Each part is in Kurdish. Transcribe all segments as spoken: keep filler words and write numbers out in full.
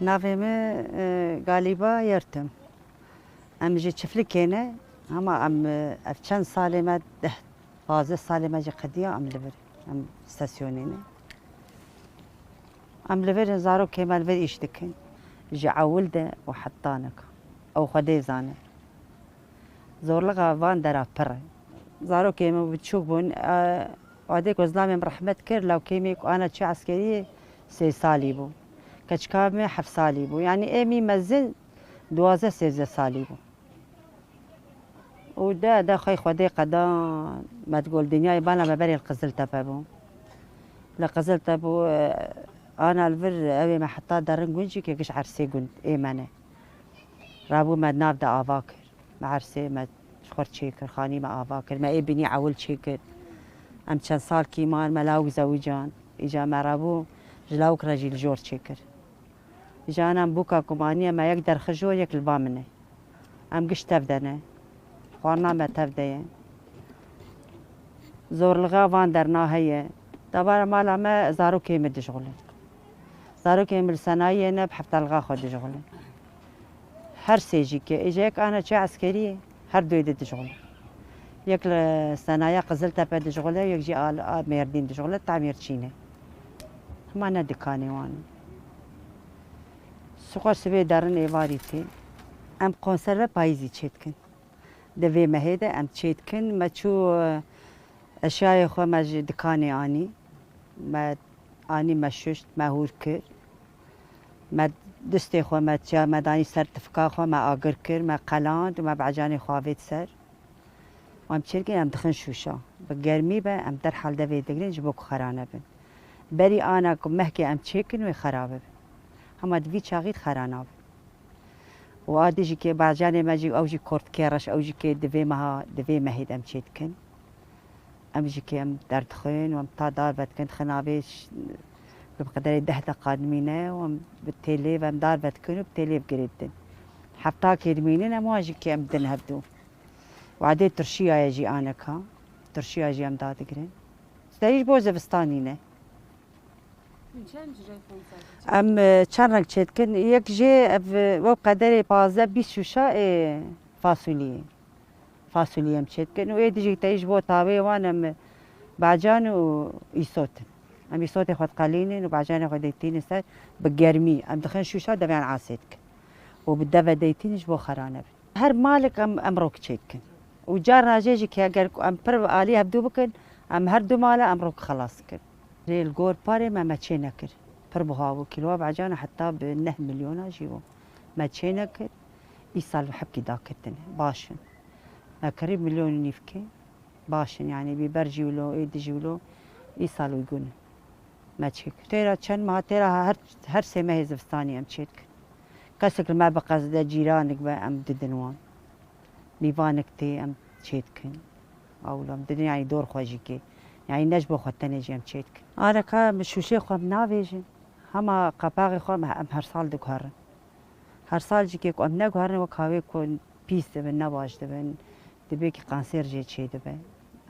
Navê min, e, Galîba Yertim. Em ji Çiflikê ne, hema em, e, ev çend salê me, deh, pazdeh salê me jî qediya em li vir, em stasyonê ne. Em li vir in, zarokê me li vir îş dikin. Ji ewil de û heta nika. Ew Xwedê zane. Zorlixa van dera pir e. Zarokê min biçûk bûn, e, wadê ku zilamê min rehmet kir, lawkê min ku ana çi eskeriyê sê salî bû. Keçika min heft salî bû. Yanî ê min mezin duwazdeh sêzdeh salî bû. Û de, de xwey Xwedê qedan, me digol dinyayê bala me berê li Qiziltepe bû. Li Qiziltepe bû, e, ana li vir ew ê me heta derin gund jî ke giş ersê gund ê me ne. Rabû me nav de ava kir. Me ersê me ji xwe çêkir, xanî me ava kir. Me ê binî ewil çêkir. Em çend salkî man, me lawik zewican. Îca me rabû ji lawik re jî li jor çêkir. Îca ana em bûka ku maniye me yek derxi jor, yek li ba min e. Em giş tev de ne. Xwarina me tev de ye. Zorlixa van derna heye. Debara mala me zarokê min dişxulin. Zarokê min li senayiyê ne, bi heftalixa xwe dişxulin. Her sê jî ke, êje yek ana çi eskeriyê, her duyê de dişxulin. Yek li senaya Qiziltepe dişxule, yek jî a, a Mêrdîn dişxule, tamîrçî ne. Hema ne dikanê wan in. Sixwe sibê derin êvarî tê. Em konserve payîzî çêdikin. Di vê mehê de em çêdikin. Me çû, e, eşyayê xwe me ji dikanê anî. Me anî, me şuşt, me hûr kir. Me distê xwe me çiya, me danî ser tifka xwe, me agir kir, me qeland û me becanê xwe avêt ser. Em çêdikin, em dixin şûşa. Bi germî be, em derhal devê digrin ji bo ku xera nebin. Berî ana ku mehkê em çêkin wê xera bibin. Hema di vî çaxî xera nabin. Û a dijî kê bacanê me jî, ew jî kortkê reş, ew jî kê divê meha, divê mehê de em çêdikin. Em jî kê em derdixwin û em ta dar vedikin, dixin avê ş-, bi qederê deh deqa dimîne û em bi têlê ve em dar vedikin û bi têlê bi girê didin. Hefta kê dimînin em wan jî kê em didin hevdû. Wadê turşiya ye jî aneka. Turşiya jî em dadigirin. Steyî ji bo zivistanî ne. Em, e, çend reng çêdikin. Yek jê ev, e, wek qederê pazdeh bîst şûşa ê fasuliyê. Fasuliyê em çêdikin. Û ê dijî te ji bo tavê wan em, e, bacan û îsotin. Em îsotê xwe diqelînin û bacanê xwe deytînin ser bi germî. Em dixin şûşa deveyan asê dikin. Û bi deve deytînin ji bo xera nebin. Her malek em, em rok çêdikin. Û carna jê jî ke eger ku em pir alî hevdû bikin, em her du mala em rok xelas dikin. Rê li gor parê me, me çê nekir. Pir buha bû. Kîloa becana heta bi neh milyona jî bû. Me çê nekir. Îsal bi hebkî dakirtine. Baş in. Me kirî milyon û nîvkê. Baş in. Yanî bîber jî wilo, ê di jî wilo. Îsal uygun in. Me çê kir. Têra çend meha, têra her, her sê mehê zivistanî em çê dikin. Kesek li me biqezide, cîranek be, em didin wan. Mîvanek tê, em çê dikin. Ewlo em didin, yanî dor xwe jî kê. Yanî ne ji bo xwe tenê jî em çê dikin. Areka min şûşê xwe em navêjin. Hema qepaxê xwe em, em her sal diguherin. Her sal jî kê ku em neguherin, wek havê ku pîs dibin, nebaş dibin, dibê ki kanser jê çêdibe.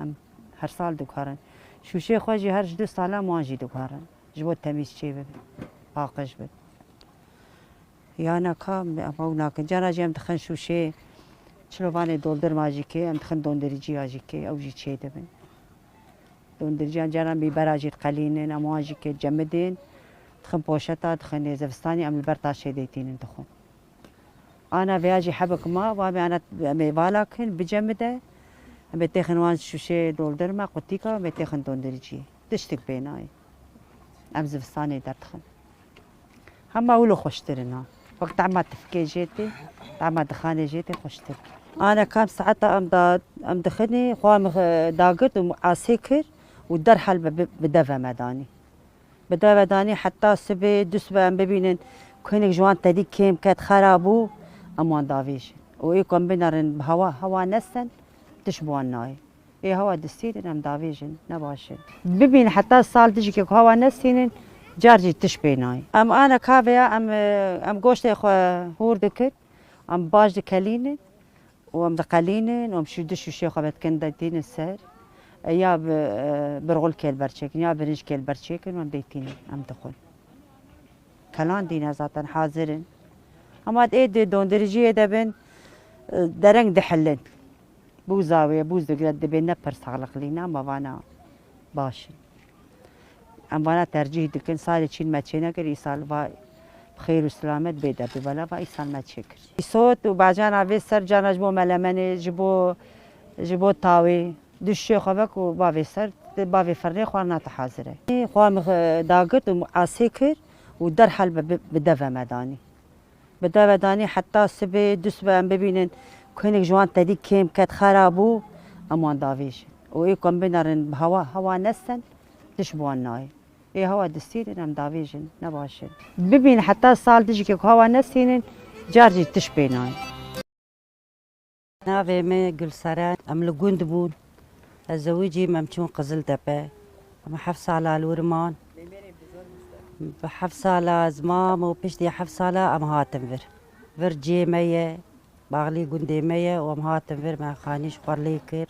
Em her sal diguherin. Şûşê xwe jî her ji du salan wan jî diguherin. Ji bo temîz çêbibin, paqij bin. Ya neka em ew nakin. Cana jî em dixin şûşê, çilovanê doldirma jî kê, em dixin dondiriciya jî kê, ew jî çêdibin. Dondiriciyan caran bîbera jî diqelînin, em wan jî kê cemidên, dixin poşeta, dixin ê zivistanî, em li ber taşê deytînin dixwin. Ana vêya jî hebik ma, wa me ana em ê vala kin, bicemide, em ê têxin wan şûşê doldirma, qutîka, em ê têxin dondiriciyê. Tiştik pê nayê. Em zivistanê derdixin. Hema wilo xweştir in ha. Wek tema tifkê jê tê, tema dixanê jê tê xweştir. Ana kam saeta em da, em dixinê, xwe em, e, dagirt û asê kir û derhal bi, bi, bi deve me danî. Bi deve danî heta sibê, du sibe em bibînin ku hinek ji wan tedî kêm ket, xera bû, em wan davêjin. Û ê ku em binerin bi hewa, hewa nesten, tişt bi wan nayê. Ê hewa distînin em davêjin, ne baş in. Bibîn heta sal dijî ku hewa nestînin, car jî tişt pê nayê. Em ana kaveya em, em goştê xwe hûr dikin, em baş dikelînin û em diqelînin û em şû-, du şûşê xwe vedikin, deytînin ser. E, ya bi, e, birxulkê li ber çêkin, ya birinckê li ber çêkin û em deytînin, em dixwin. Kelan dîne zaten hazir in. Ama ê di dondiriciyê de bin, e, dereng dihilin. Bûza wê bûz digre dibê ne pir saxliqlî ne, ama vana baş in. Em vana tercîh dikin, salê çîn me çê nekir, îsal va bi xêr û silamet bê derdûbela va îsal me çê kir. Îsot û bacana vê ser cana ji bo melemenê, ji bo, ji bo tawê, du şişê xwe vek û bavê ser, bavê firnê xwarina te hazir e. Xwe min dagirt û asê kir û derhal bi, bi, bi deve me danî. Bi deve danî heta sibê, du sibe em bibînin ku hinek ji wan tedî kêm ket, xera bû, em wan davêjin. Û ê ku em binerin bi hewa, hewa nesten, tişt bi wan nayê. Ê hewa distînin, em davêjin, ne baş in. Bibîn heta sal dijikê ku hewa nestînin, car jî tişt pê nayê. Navê me Gulseren, em li gund bûn. Ez zewicîm, em çûn Qiziltepe. Em heft sala li wir man. Bi heft sala ez mam û piştî heft sala em hatin vir. Vir cihê me ye, baxlî gundê me ye û em hatin vir, me xanî ji xwe lê kir.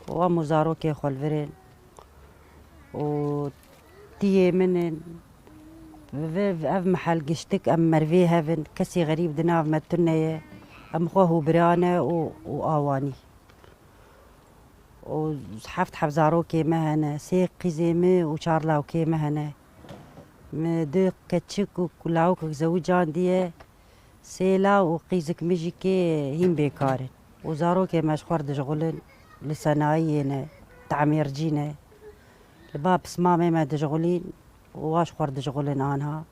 Û em û zarokê xwe li vir in. Û tiyê min in. Ve, ev mehel giştik, em mervê hev in. Kesî xerîb di nav me tune ye. Em xwe hûbira ne û, û awanî. Û heft heb zarokê me hene, sê qîzê me û çar lawkê me hene. Mi du keçik û lawkek zewicandiye, sê law û qîzik mijikê hîn bêkar in. Û zarokê me ji xwe re dişxulin, li senayiyê ne, tamîrcî ne. Li ba pismamê me dişxulîn û wa ji xwe re dişxulin anha.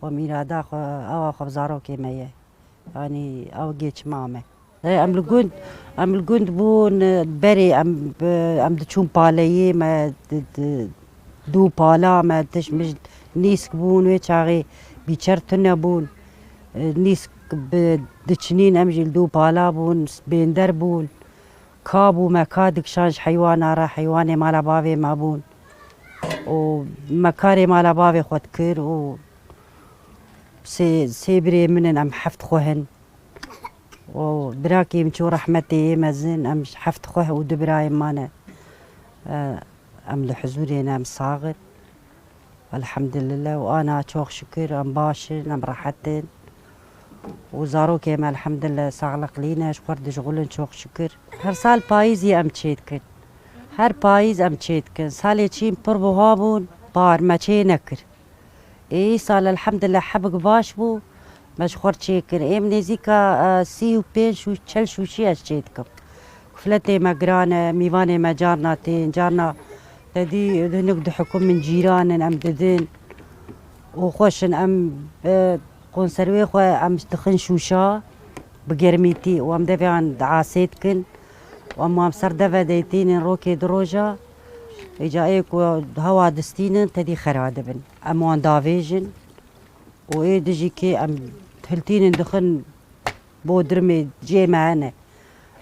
Û em îrada xwe, awa xwe bi zarokê me ye. Yanî ew gê çima me. E, em li gund, em li gund bûn, e, berê em, e, em diçûn paleyê me, di, di, dû pala me, tişt mij nîsk bûn, wê çaxê bîçer tune bûn. E, nîsk bi diçinîn em jî li dû pala bûn, bênder bûn. Ka bû me ka dikişan ji heywana re, heywanê mala bavê me bûn. Û me karê mala bavê xwe dikir û sê, sê birê min in, em heft xwe hin. Û birakê min çû rehmetê yê mezin, em heft xwe û du birayên mane. E, em li huzûrê ne, em sax in. Elhamdülillah. Û ana çok şükür, em baş in, em rehet in. Û zarokê me elhamdülillah saxliqlî ne, ji xwe re dişxulin çok şükür. Her sal payîzî em çê dikin. Her payîz em çê dikin. Salê çîn pir buha bûn, bar me çê nekir. Ê, îsal elhamdülillah hebik baş bû, me ji xwe re çêkir. Êm nêzîka, e, sî û pênc û çel şûşî ez çê dikim. Kufletê me giran e, mîvanê me carna tên, carna te dî hinek dihikum min cîran in, em didin. Û xweş in, em, e, konservê xwe em dixin şûşa bi germîtî û em devê wan diasê dikin. Û em wan ser deve deytînin rokê du roja. Îca ê ku hewa distînin, tedî xera dibin. Em wan davêjin û ê dijî kê em hiltînin dixin bodrimê cihê me hene.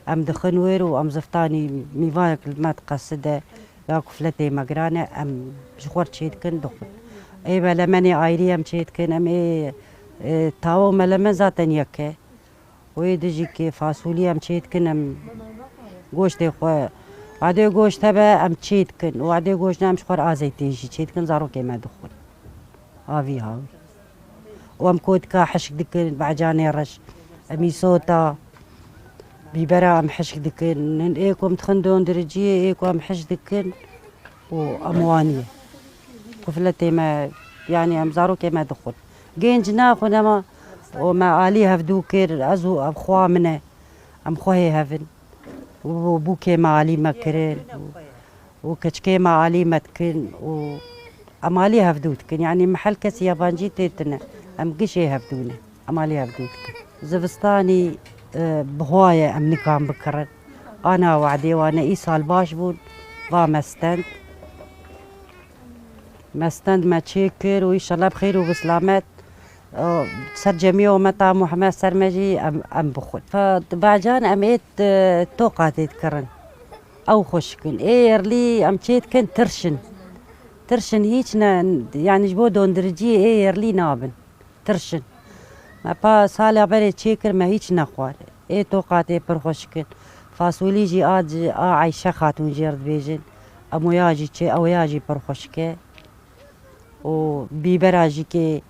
Em dixin wêr û em ziftanî mîvanek li me diqeside ya kufletê me giran e, em ji xwe re çê dikin dixwin. Ê belemenê ayrî em çê dikin, em ê, ê, tawa û melemen zaten yek e. Wê dijî kê fasulî em çê dikin, em goştê xwe, wadê goşt hebe em çê dikin, wadê goşt ne em ji xwe re azeytê jî çê dikin, zarokê me dixwin. Avî hawi. Û em kotika hişk dikin, becanê reş, em îsota, bîbera em hişk dikin, ê ku em dixin dondiriciyê, ê ku em hişk dikin. Û em wanî. Kufletê me, yanî em zarokê me dixwin. Gênc naxwin ema û me alî hevdû kir, ez û ev xwa min e. Em xwehê hev in. Û bûkê me alî me kirin. Û, û keçikê me alî me dikin. Û em alî hevdû dikin. Yanî mehel kesî yabancî tê tine. Em gişê hevdû ne. Em alî hevdû dikin. Zivistanî, e, bi xwe ye em nikan bikirin. Ana wadê wane îsal baş bûn, va me stend. Me stend me çê kir û înşallah bi xêr û bi silamet, e, ser cemiyê ometa Muhammed ser me jî em, em bixwin. Fa, bacan em ê t-, toqa tê dikirin. Ew xweşik in. Ê yerlî em çê dikin tirş in. Tirş in hîç ne, yanî ji bo dondiriciyê ê yerlî nabin. Tirş in. Me pa sala berê çêkir, me hîç nexwar. Ê toqa tê pir xweşik in. Fasolî jî a, a Eyşe Xatûn jê re dibêjin. Em wêya jî çê, ew ya jî pir xweşik e. û bîbera jî kê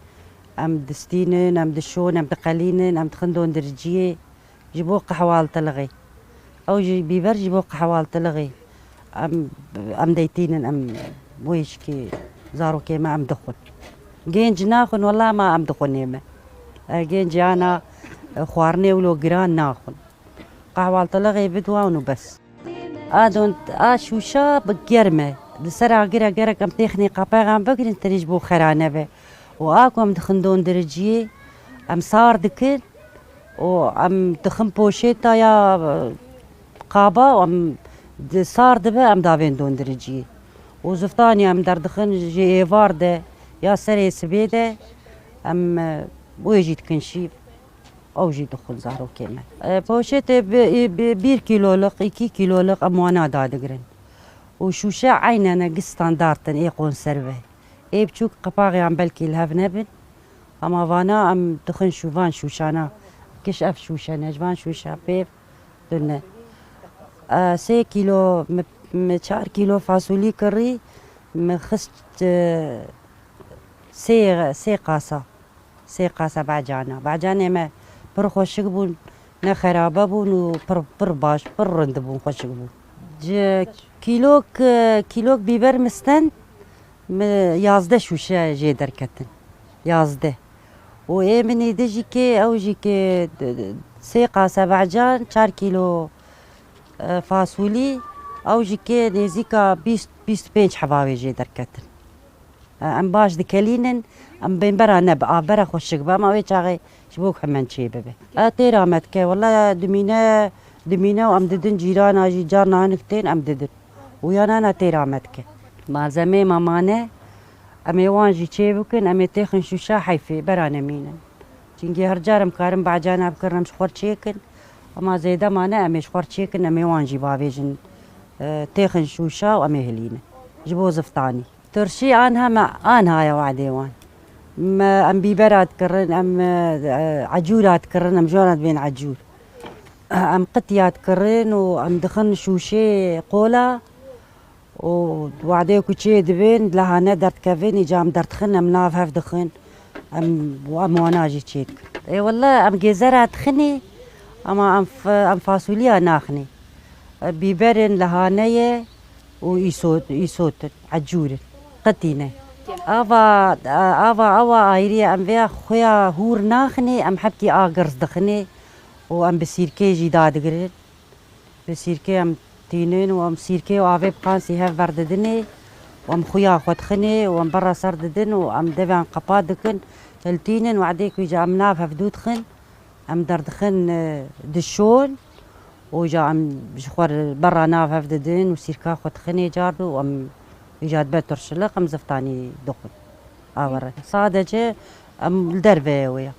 em distînin, em dişon, em diqelînin, em dixin dondiriciyê ji bo qehwaltilixê. Ew jî bîber ji bo qehwaltilixê. Em, em deytînin, em wê jikê zarokê me em dixwin. Gênc naxwin, wela ma em dixwinê me. E, gênc ana, e, xwarinê wilo giran naxwin. Qehwaltilixê bidwan û bes. A don, a şûşa bi germ e. Li ser agir e, gerek em têxinê qapexan bigirin, tenê ji bo xera nebe. Û a ku em dixin dondiriciyê, em sar dikin û em dixin poşêta ya, e, qaba û em di sar dibe, em davên dondiriciyê. Û ziftanî em derdixin ji êvar de ya serê sibê de, em, e, wê jî dikin şîv. Ew jî dixwin zarokê me. E, poşetê bi, bi bir kîlolik, îkî kîlolik em wana dadigirin. Û şûşe eynen e, gi standart in, ê konserve. Ê biçûk qepaxiyan belkî li hev nebin. Ama vana em dixin şû-, van şûşana. Giş ev şûşe ne, ji van şûşa pêv tune. E, sê kîlo, mi, mi çar kîlo fasulî kirî, mi xist, e, sê, sê qasa. Sê qasa becana. Becanê me pir xweşik bûn, ne xerabe bûn û pir, pir baş, pir rind bûn, xweşik bûn. Ji kîlok, kîlok bîber mi stend, mi yazdeh şûşe jê derketin. Yazdeh. Û ê min êdî jî kê, ew jî kê, sê qasa becan, çar kîlo, e, fasulî, ew jî kê nêzîka bîst, bîst û pênc heva wê jê derketin. Em baş dikelînin, em bênbera nebe, avbera xweşik be, ema wê çaxê ji bo ku hemen çê bibe. E, têra me dike, wele dimîne, dimîne û em didin cîrana jî, carna hinek tên, em didin. Û ya nana têra me dike. Malzemeyê me mane, em ê wan jî çê bikin, em ê têxin şûşa heyfê, bera nemînin. Çinkî her car em karin becana bikirin, em ji xwe çêkin. Ema zêde mane, em ê ji xwe çêkin, em ê wan jî bavêjin, e, têxin şûşa û em ê hilînin. Ji bo ziftanî. Turşî anha me, anha ye wadê wan. Me, em bîbera dikirin, em, e, e, ecûra dikirin, em ji wan re dibên ecûr. Em qitiya dikirin û em dixin şûşê qola û wadê ku çê dibên, lehane derdikevin, îca em derdixin, em nav hev dixin, em, em wana jî çê dikin. Ê wele em gêzera dixinê, ama em f-, em fasulîya naxinê. E, bîberin, lehane ye, û îsot, îsot in, ecûr in, qetî ne. Ava, ava, ava ayrî ye, em vêya xuya hûr naxinê, em hebkî a girz dixinê û em bi sîrkê jî dadigirin. Bi sîrkê em tînin û em sîrkê û avê bi qansî hev berdidinê û em xuya xwe dixinê û em berra ser didin û em devan qepat dikin, hiltînin, wedê ku îca em nav hevdû dixin, em derdixin, e, dişon. Û îca em ji xwe re berra nav hev didin û sîrka xwe dixinê card û em îca dibe turşilik, em ziftanî dixwin. Awere. Sadece em li derve ye wê ya.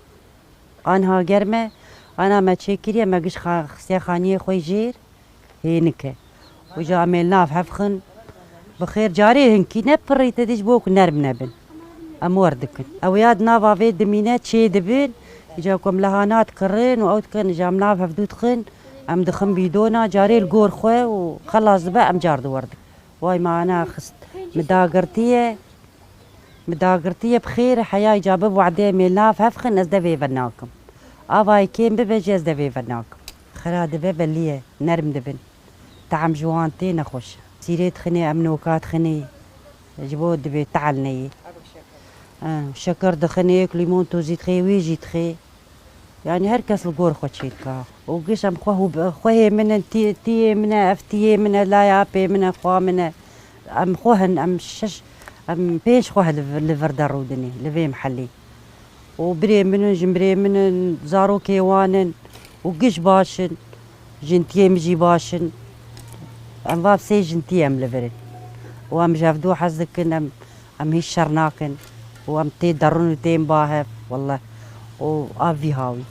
Anha germ e, ana me çêkiriye, me giş xa-, xistiye xaniyê xwe jêr, hênik e. Û îca em ê li nav hev xin. Bi xêr, carê hinkî ne pirî te dî ji bo ku nerm nebin. Em wer dikin. Ew ya di nava vê dimîne çê dibin. Îca ku em lehana dikirin û ew dikin, îca em nav hevdû dixin. Em dixin bîdona, carê li gor xwe û xelas dibe, em car di wer dikin. Way me ana xist. Mi dagirtiye. Mi dagirtiye bi xêr, heya îca bi wadê em ê nav hev xin, ez devê ve nakim. Avayê kêm bibe jî ez devê ve nakim. Xera dibe belî ye, nerm dibin. Tehm ji wan tê nexweş. Sîrê dixinê, em noka dixinê. Ji bo dibê tehl neyê. Ha, şeker dixinê, limon tozî dixê, wî jî dixê. Yanî her kes li gor xwe çê dika. Û giş em xwe hû-, xwehê min in, tî-, tiyê min e, ev tiyê min e, laya apê min e, xwa min e. Em xwe hin, em şeş, em pênc xwe li, li vir de rûdinê, li vê mihelê. Û birê min in, jinbirê min in, zarokê wan in û giş baş in. Jintiyê min jî baş in. Em va sê jintiyê em li vir in. Û em ji hevdû hez dikin, em, em hîç şer nakin. Û em tê derin û tên ba hev, wellah. Û a vî hawî.